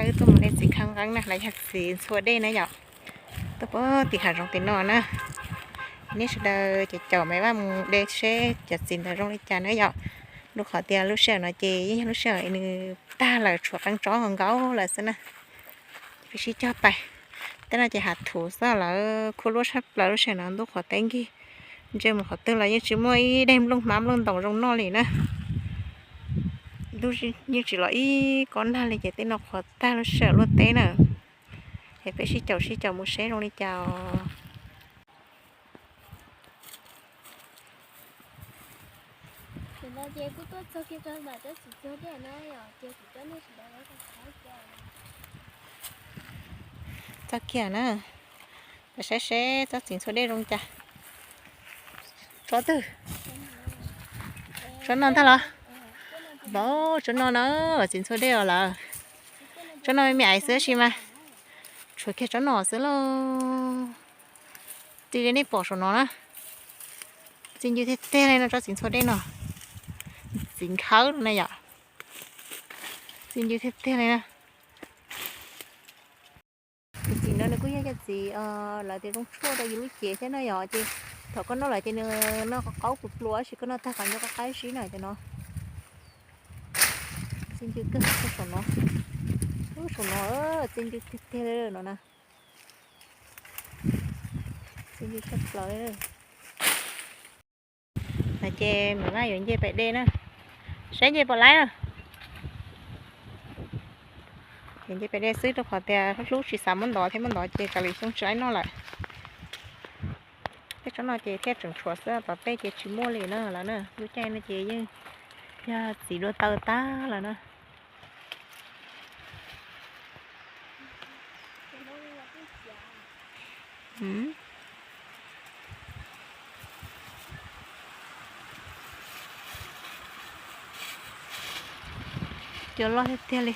Wb tuaj mus de txiv khav nqeeb na, los yog txiv ntxhua dej na yom. Tuaj puag tim hav zoov tim no na. Nej sawv daws ces caum Maiv Vaj mus de seb cov txiv ntawd zoo li cas na yom. Rau qhov tias lub sij hawm no ces yeej yog lub sij hawm nws tag lawm, tshuav qee tsob nkaus nkaus lawm xwb na. Peb sib cog pais. Tej no ces hav thuv xwb, lawv khua luaj tshaj plaws lub sij hawm no, ntuj qhuav teb nkig. Ntsia mus qhov twg los yeej tsis muaj ib daim nplooj hmab nplooj ntoos zoo noj li na. Yeej tsis los ib kob nag li ces tej no qhuav tag lub sij hawm luaj teb na. Es peb sib caum sib caum mus seb zoo li cas os. Txog kiag na, saib seb tsob txiv ntxhua dej zoo cas. Tsob twg? Tsob no ntag los? Tsob no na, txiv ntxhua dej os lawm. Tsob no me me ais xwb tab sis mas tshuav kiag tsob no xwb lauj. Txiv li nej pom saum no na, txi ncw tiag tiag li no, tsob txiv ntxhua dej no. Txiv nkhawb no na yom. Txi ncw tiag tiag li na. Tus txiv no nws kuj yog cov txiv lawv tias zoo tshuaj rau yus lub cev thiab no yom, ces thaum koj noj lawm ces nws no qab qaub pluav pluav, tab sis koj noj tag kom nco qab qab zib na cov no. Txi ncw kawg saum no, saum no txi ncw tiag tiag li no na. Txi ncw tshaj plaws. No ces Maiv Vaj yuav nce pais de na, saib nce puas laib na. Ces nce pais de xwb rau qhov tias hlub tsis xav muab ntov thiab, muab ntov ces tsam lwm xyoo tsis laib noj lawm. Tej tsob no ces thiaj tseem tshuav xwb, tom tej ces tsis muaj li na lawm na. Lub caij no ces yeej yog txiv dua taw tag lawm na. Cua loj tiag tiag li.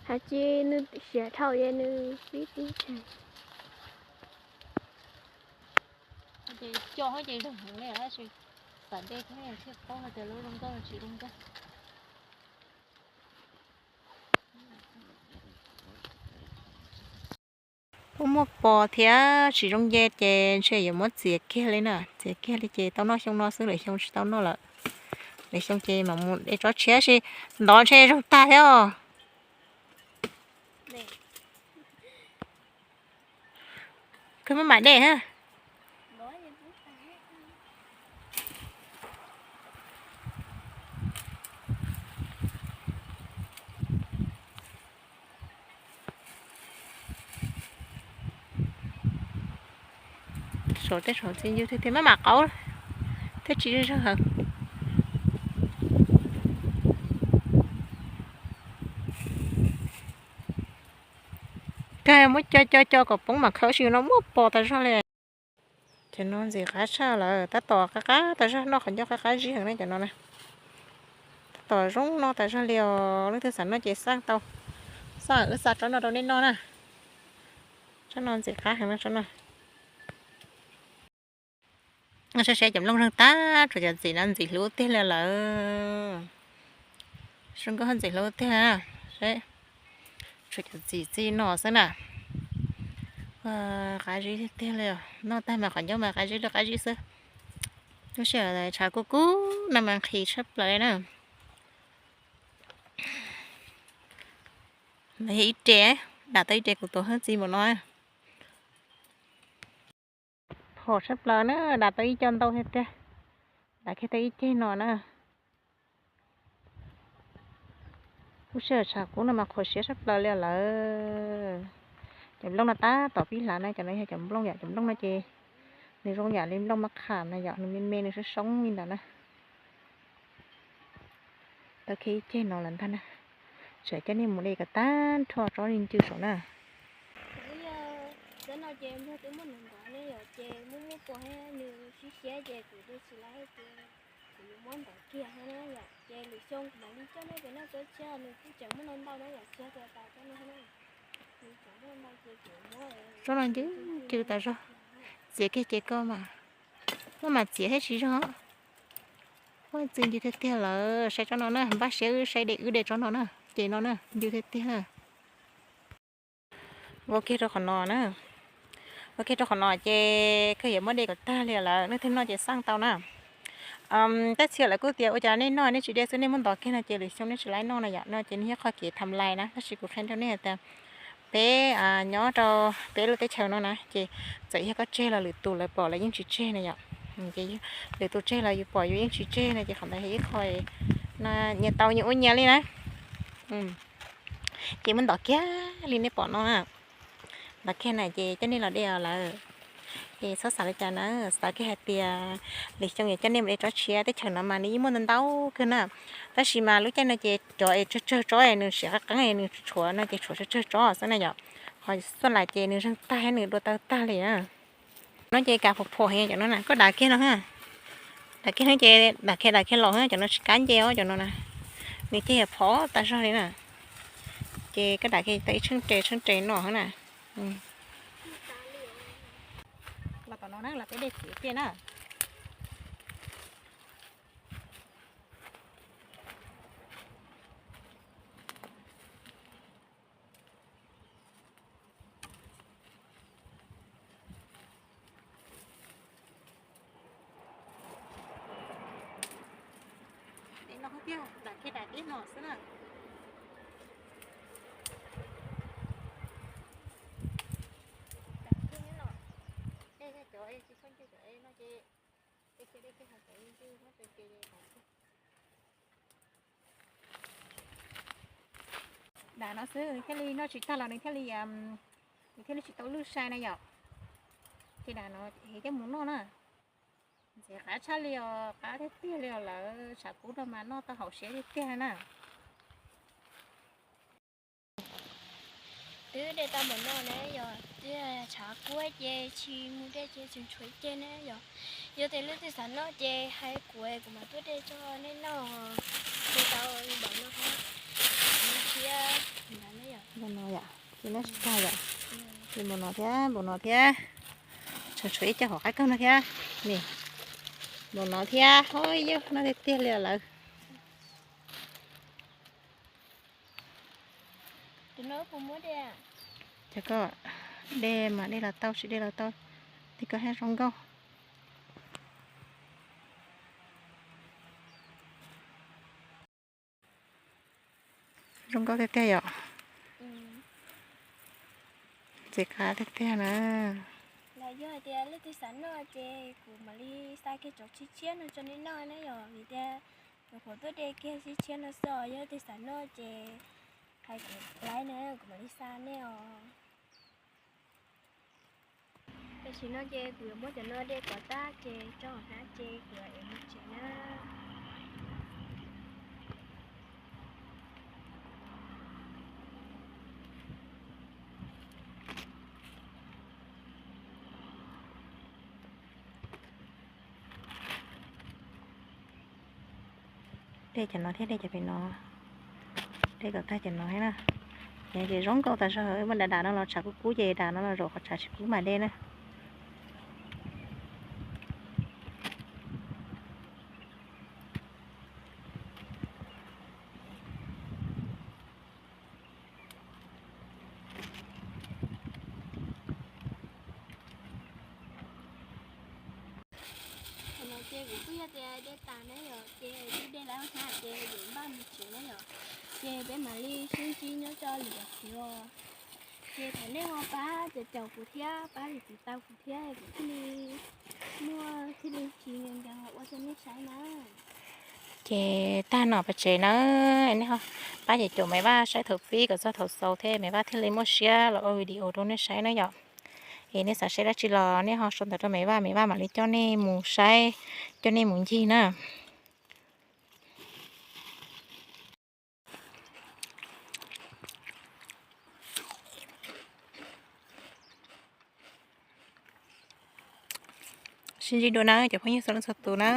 Has tsis nws siav dhau es nws pib tib tseeg. Ces co ces zeeg heev li tab sis xav de thiab thiaj paub hais tias lub zoo nkauj tsis zoo nkauj. Kuj muaj pos thiab tsis zoo nce ces ntshe yuav muab txiav kiag li na, txiav kiag li ces tau noj xyoo no xwb, lwm xyoo tsis tau noj lawm. Lwm xyoo ces mam mus de tsob tshiab tab sis ntov ntshe zoo tag thiab os. Koj maj mam de ha. Saum tej saum txi ncw thiab maj mam qaub thiab tsis zoo heev. Kawg muab co co co kom poob mam khawb, tab sis no muaj pos tas zog li. Cov no ntxim qab tshaj lawm, tab tom qab qab tas zog, noj qhov ncauj qab qab zib heev na cov no na. Tab tom zoo noj tas zog li os, leej twg xav noj ces xaj tau, xaj wb xa tsob no rau nej noj na. Tsob no ntxim qab heev na tsob no. Saib seb cov nplooj zeeg tag, tshuav cov txiv no ntxim hlub tiag li lawm. Zoo nkauj ntxim hlub tiag, seb tshuav cov txiv txi no xwb na. Qab zib tiag tiag li, noj tag mas qhov ncauj mas qab zib li qab zib xwb. Lub sij hawm tshav kub kub no mas nqhis tshaj plaws li na. Ib re, dam tau ib re kuv tuav hwj txi npaum no. Phom tshaj plaws na, dam tau ib co ntau tiag tiag. Dam kiag tau ib ceg no na. Lub sij hawm tshav kub no mas qhuav siab tshaj plaws li lawm. Cov nplooj no tab tom pib hlav na, cov no yog cov nplooj yom, cov nplooj no ces nws zoo yam li nplooj mab qham na yom, nws me me nws soob soob li ntawd na. Tau kiag ib ceg no lawm ntag na. Tsam coj nej mus de kom tag nrho tsob li ncw saum na. No ces nplooj twb muab nws ntov ne yom, ces muab muab puas thiab nws sib siab ces kuv twb tsis laib ces kuv yuav muab ntov kiag thiab na yom. Ces lwm xyoo kuv mam li coj nej pem noj tsob tshiab, nws kuj tseem muaj ntau ntau na yom, tsis yog tias tas tsob no na, nws tseem muaj ntau ces kuv muab. Tsob no ncw ncw tas zog, txiav kiag ces koj mas, koj mas txiav thiab tsis zog. Ua txwv ncw tiag tiag lawm, saib tsob no na, npaj siab wb saib de wb de tsob no na, ces no na ncw tiag tiag. Vau kiag rau qhov no na, vau kiag rau qhov no ces kawg yuav muab de kom tag li lawm, leej twg noj ces xaj tau na. Tab sis lawv kuj tias ua cas nej noj nej tsis de xwb nej muab ntov kiag no ces lwm xyoo nej tsis laib noj na yom, no ces nws yog qhov kev tham lais na, tab sis kuv qhia rau nej tias peb nyob rau peb lub teb chaws no na ces txawm yog koj tseg los lwm tus lawv pom lawv yeej tsis tseg na yom. Ces lwm tus tseg los yus pom yus yeej tsis tseg no ces qhov ntawd yog ib qho nyias tau nyias ua nyias li na. Ces muab ntov kiag li nej pom no na, ntov kiag na ces coj nej los de lawm. Ces txhob xav li cas na, xav kiag hais tias lwm xyoo yuav coj nej mus de tsob tshiab, teb chaws no mas nws yeej muaj ntau ntau kawg na. Tab sis mas lub caij no ces cov es tsawg tsawg tsob es nws siav qeeb qeeb es nws tshuav no ces tshuav tsawg tsawg tsob xwb na yom. Ho xuaj lais ces nws zeeg tag thiab nws dua tawg tag li na. No ces kav phom phom heev cov no na, koj dav kiag no ha. Dav kiag no ces dav kiag dav kiag los, cov no tsis kab nce os cov no na. Nws ceg phom tas zog li na. Ces koj dav kiag tau ib tsheej res tsheej res no na. Los tom no na los peb de txiv kiag na. Daim no tiag, daim kiag daim tib no xwb na. Daim kiag no, dej cov tsis txhob nce cov no ces, dej kiag dej kiag cov nce muab tes ces daim kiag. Daim no xwb nws thiaj li noj tsis tag los nws thiaj li, nws thiaj li tsis tau lwj sai na yom. Ces daim no es coj mus noj na. Ntxim qab tshaj li os, qab tiag tiag li os, lawv tshav kub rau mas noj tau haum siab tiag tiag na. Twb de tau npaum no na yom, twb tshav kub ces tsis mus de ces tseem tshuav ceg na yom. Yog tias leej twg xav noj ces hais kuv, kuv mam tuaj de tso nej noj. De tau npaum no, siab no yom. Ces noj tsis tag yom. Ces npaum no thiab npaum no thiab, tseem tshuav ib co hauv qab kawg no thiab. Ni, npaum no thiab, ho yog noj tiag tiag li lawm. Ces koj de mas de los tau, tsis de los tau, li koj thiab zoo nkauj. Zoo nkauj tiag tiag yom. Ntxim qab tiag tiag na. Los yog hais tias leej twg xav noj ces kuv mam li xa kiag cov tshiab tshiab no tso nej noj na yom, vim tias nyuam qhuav tuaj de kiag tshiab tshiab no xwb os, yog leej twg xav noj ces hais kuv laib na, kuv mam li xa nej os. Tam sim no ces kuv yuav muab cov no de kom tag ces tso hauv hnab ces kuv yuav ev mus tsev na. De cov no thiab de cov pem no, de kom tag cov no thiab na. Ces zoo nkauj tas zog, muaj dav dav no los tshav kub kub ces dav no los zaum qhov tshav tsis kub mas de na. Qhov no ces kuv kuj yog tias de tas na yom, ces twb de lawm hauv hnab ces yuav npaj mus tsev na yom. Ces peb mam li sib ntsib nyob rau lwm daim clip os. Ces thov nej ho pab caum caum kuv thiab pab tiv tau kuv thiab kuv thiaj li muaj thiaj li tsis nkees nkees los ua rau nej saib na. Ces tag no peb tsev na, nej ho pab caum caum Maiv Vaj saib thaum pib kom txog thaum xaus thiab Maiv Vaj thiaj li muaj siab los ua video rau nej saib na yom. Es nej xav saib dab tsi los nej ho sau ntawv rau Maiv Vaj, Maiv Vaj mam li coj nej mus saib, coj nej mus ncig na. Sib ntsib dua na cov phooj ywg txhua leej txhua tus na.